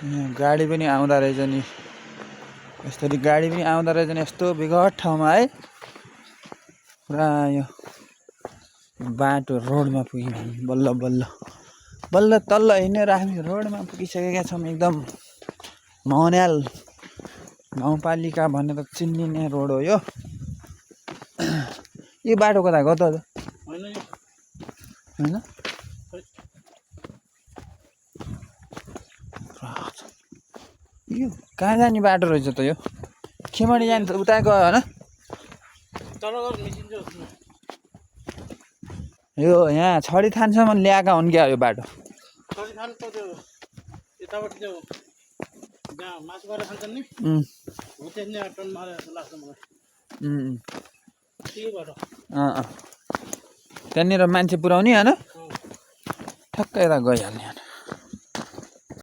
यहाँ गाडी पनि आउँदा रहेछ नि यसरी गाडी पनि आउँदा रहेछ नि यस्तो विकट ठाउँमा है पुरा यो बाटो रोडमा पुग्यौँ हामी बल्ल बल्ल बल्ल तल्ल हिँडेर हामी रोडमा पुगिसकेका छौँ एकदम मौन्याल गाउँपालिका भनेर चिनिने रोड हो यो यो बाटो कता गयो त हैन यो कहाँ जाने बाटो रहेछ त यो खेमडी जान्छ उता गयो हैन यो यहाँ छडी थानसम्म ल्याएका हुन् क्या यो बाटो त्यहाँनिर मान्छे पुऱ्याउने हैन ठ्याक्कै यता गइहाल्ने